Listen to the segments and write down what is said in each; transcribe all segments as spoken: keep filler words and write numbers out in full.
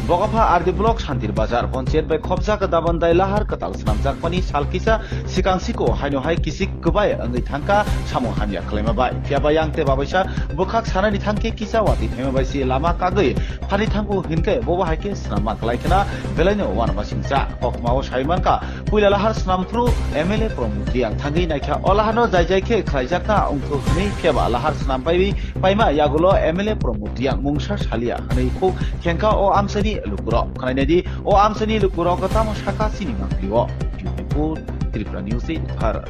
Bokapha R D block Santir Bazar Panchayat bai khopjak Dabandai lahar kwtal swnamjakmani sal kisa swkang siko haino hai kisik kwbai wngwi thangkha samung hamya khwlaima bai. Phiyaba yang tei babaisa bwkhak sanani thangkhe kisa watwi phaima bai se lama kagwi phani thango hinkhe bobo hai khe swnamma kwlai khna belaino uanama singcha. Kokmao sai mankha puila lahar swnamphru M L A Pramod Reang thangwi naikha o laharno jai jai khe khlaijakna wngthok hwnwi, phiyaba lahar swnam bai paima yagulo M L A Pramod Reang mungsa saliya hwnwi khuk khengkha o amchaini lukurok. Khwnainai di o amchaini lukurok tamo sakha chini mangpili o. Report, Tripura News eighty-four.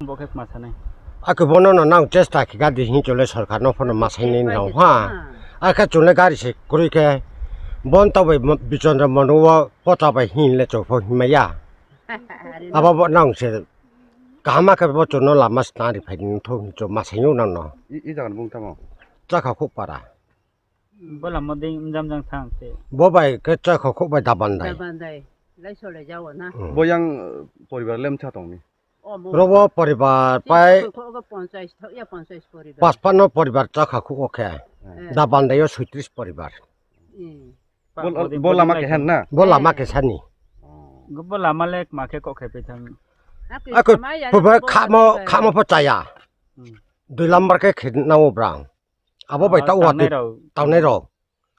Bo khe ma sanai. Ako bono no nang chesta khe gadi hin chole sorkar no phono ma saini nang ha. Akhe chole gari se kwrwi khe bon to bai Bichondra Manu o pota bai hin le chopho himaya. Abo bo nang se kaham khe bo chwngno lama sna ri phai nang thok hinwi chw ma saino nang no. I, i jaga ni bung tamo? Chakha khuk para. Bo lama ding jam jang thang se. Bo bai khe Chakha khuk bai Dabandai. Dabandai. Lai sole jawo na. Hmm. Bo yang, eh, poribar lemcha tongni. Robo poribar pai paspano poribar Chakha khuk o khe. Eh. Dabandai o soitris poribar. Hmm. Bo, bo lama khe hen na? Bo lama khe sani. Oh. Bo lama le ma khe kok khai pai thang. Ako phoba khamo, khamo pho chaya. Hmm. Dui lambar khe khe nao brang. Abo bai ta wati tangnai rok.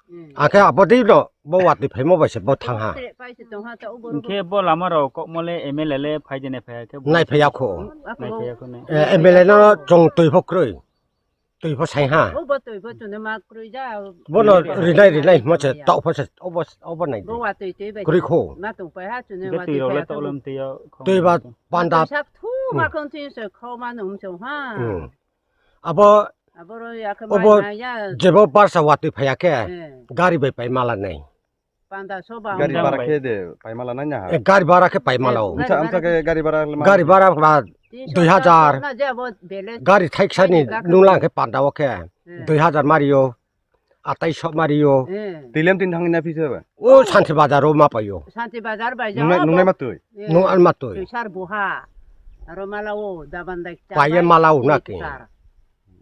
Hmm. Akhe abo dei no bo wati phaimo bai se bo thang ha. Hwnkhe bo lama rok kokmo le M L A le phai de nai phai khe bo nai phai ya kho. Nai phai ya kho ne. Eh, M L A no chong twi pho krwi. Twi pho sai ha. O bo twi pho chwngno ma krwi ja. Bono rinai rinai himo se tok pho se obo, obo nai. Bo wa twi twi bai. Krwi kho. Ma tong pai ha chwngno wa twi pai ha. Twi ba panda. Sak thu ma khon twi se kho ma num se ha. Hmm. Abo, abo ro ya khe obo mai na ya. Jebo barsa wa twi phai ya khe. Eh. Gari bai pai mala nai. Panda so ba. Gari bara khe de paima la nanya ha. Eh, gari bara khe paima lao. Amsa, amsa khe gari bara le ma. Gari bara ba dui hajar. Gari thaiksa ni nunglang khe panda o khe dui hajar mario, ataiso mario. Tilem tin thangna phi se ba. O Santi Bazar o ma paio. Santi Bazar bai ja. Nungnai, nungnai ma twi. Nung an ma twi. Sar buha. Aro mala o daban dai. Paye mala o na ke.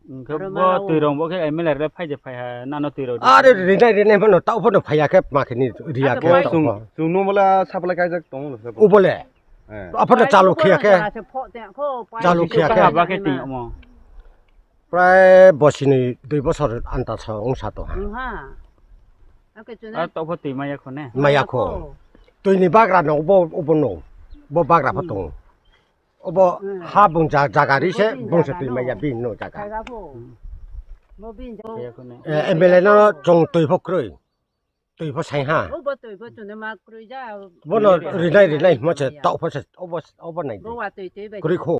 Hwnkhe bo twi rong bo khe M L A rok le phai je phai ha, nano twi rok. Are rinai rinai phano tao phano phai ya khe ma khe ni ri ya khe. Chwng, chwng no bole supply kaijak tongo le. Ubole. Eh. Aphano chalu khiya khe. Chalu khiya khe. Ba khe twi omo. Prai bosini dui bosor anta sa wng sa to ha. Wng ha. Ake chuna. A tao pho twi maya kho ne. Maya kho. Twi ni bagra no bo, bo no. Bo bagra pho tongo. Obo ha bung ja-, jaga ri se bung se twi maya bini no jaga. Jaga pho. Bo bini jaga. Eh, M L A no chwng twi pho krwi. Twi pho sai ha. Obo twi pho chwngno ma krwi ja. Bono rinai rinai himo se tao pho se obo, obo nai. Bo wa twi twi bai. Krwi kho.